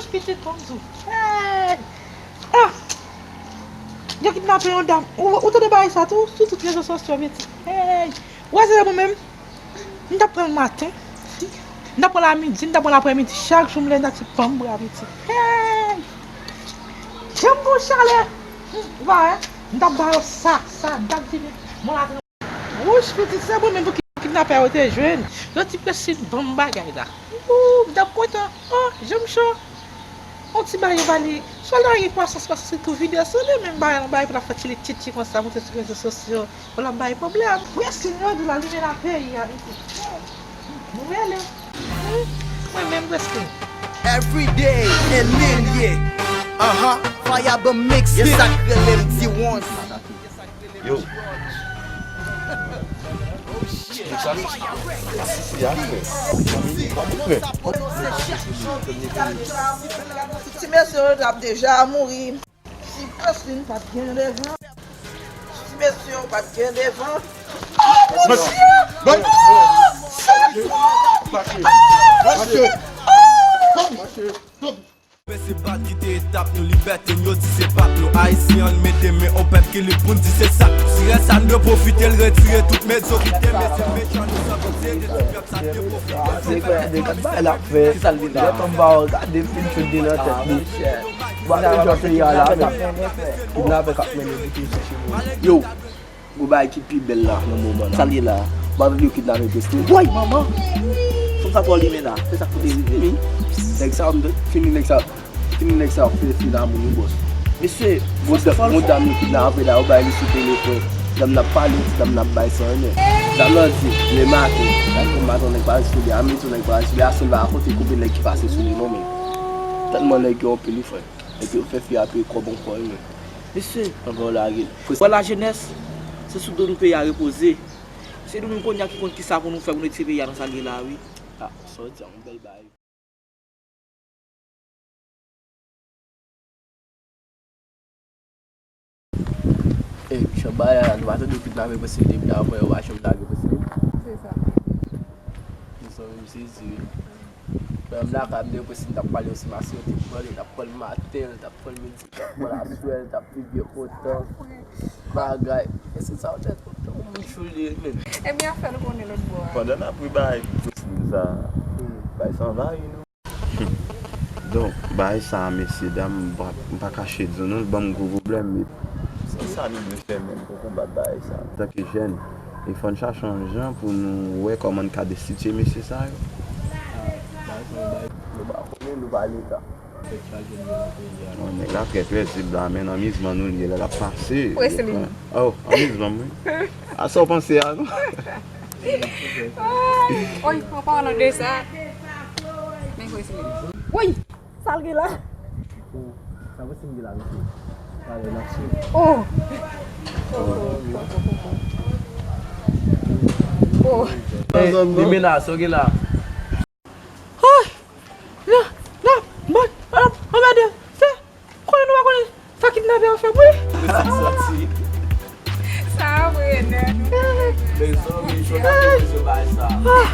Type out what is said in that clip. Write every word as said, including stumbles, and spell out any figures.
Pitit, ban m di w. Hey! Ah! Yo kidnape yon dam. Ou, ou tande bagay sa tou? Sou tout rezo sosyo, pitit. Hey! Ou wè se mwen menm? M t ap pran l maten. M t ap pran l a midi, m t ap pran l aprèmidi. Chak jou m leve, m t ap di, "Ban m bra, pitit." Hey! Jan m gon chalè. Hmm, ou pa wè? M t ap ba yo sa, sa, m t ap di, "Bon, la, Wouch, pitit, se mwen menm pou ki kidnapè yo te jwenn. Yo di Presline ban m bagay la. Ooh, m t ap kontan. Oh, jan m cho. On ti bagay yo ba li. Swa l ta gen kwasans, kwasans li tou vide sou li, men bagay la, bagay pou l ap fè ti li tchitchi konsa, monte sou rezo sosyo, pou l ap bay pwoblèm. Presline, yo di l alimen la peyi a, pitit. Nou rele. Hmm, mwen menm, Presline. Every day, and Lil, yeah. Uh-huh. Fire the mix. Yes, sa k rele m di once. Yo. Sa se, sa se, sa se, ti mesye yo t ap deja mouri. Si Presline pa t gen devan. Si mesye yo pa t gen devan. Mesye! Mesye! Mesye! Mesye! Men se pa t kite etap nou, libète n, yo di se pa t nou. Ayisyen, ann mete men o pèp ki lib pou n di se sa. Si rès sa n dwe pwofite l, retire tout medyokrite, men se mechan nou santi se de tout pèp sa n dwe pwofite. Se pa de kat bay la fè. Ki sa l gen la? Gade anba w, gade pil chou de nan tèt li. Ba nou jwe peyi a la, men. Kidnapè k ap mennen pou touye moun. Yo! Gon bagay ki pi bèl la nan moman la. Sa l ye la? Ou pa vle yo kidnape Presline? Woy, manman! Fanm sa twò limen la. Se sa k pou te rive. Fini. Nèg sa, fini nèg sa. Fini nèg sa ap fè fi nan moun wi, bòs. Mesye, gon dam yo kidnape la, yo bay li sou telefòn. Dam nan ap pale, ti dam nan ap bay san renmen. Dam nan di, le maten, dam nan maten, nèg pase sou li, a midi, nèg pase sou li, a sèl pa akonte konbyen nèg ki pase sou li, non, men. Tèlman nèg yo anpil, wi, frè. Epi yo fè fi a peye kòb ankò, wi, men. Mesye, ankò yo lage l. Wè lajenès, se sou do nou peyi a repoze. Se nou menm kounye a ki konn kisa pou nou fè pou nou retire peyi a nan sa l ye la, wi. Ah, sa w di a, yon bèl bagay. Ey, Michel, bagay la, nou pa tande yo kidnape Presline depi apre, yo pa janm lage Presline. Se sa. Nou sanble m sezi, wi. Menm la, ka ap deprese, m t ap pale yo sou masyon, te pran li, t ap pran l maten, t ap pran l midi, t ap pran l aswè, t ap pi byen kontan. Bagay. E se sa w tèt kontan, yon moun chou li ye, men. Ebyen, afè l konnen lòt bò a. Pandan n ap ri bagay pou Presline sa, bagay sa anvayi nou. Donk, bagay sa a, mesye dam, m pa, m pa kache di w non, l ban m gwo pwoblèm, men. Se sa nou dwe fè menm pou konbat bagay sa. Antanke jèn, E fò n chache yon jan pou nou wè kòman n ka destitye mesye sa yo. Nou pa konnen, nou pa Leta. Bon, nèg la trè pezib la, men nan amizman nou li ye la, l ap pase. Presline. Oh, amizman m, wi. A sa w panse a, non? Oy, an palan de sa. Men Presline. Woy! Sa l gen la? Oh, sa vre si m gen la, mesye. Talè n ap swiv. Oh! Oh! Hey, Limena, sa w gen la? Oh! La, la, mwen, ah, oh, mède, se, konnen nou pa konnen sa kidnapè yo fè m, wi. Sa vre, nèg. Mezanmi, jodi a, mezanmi, bagay sa. Ah,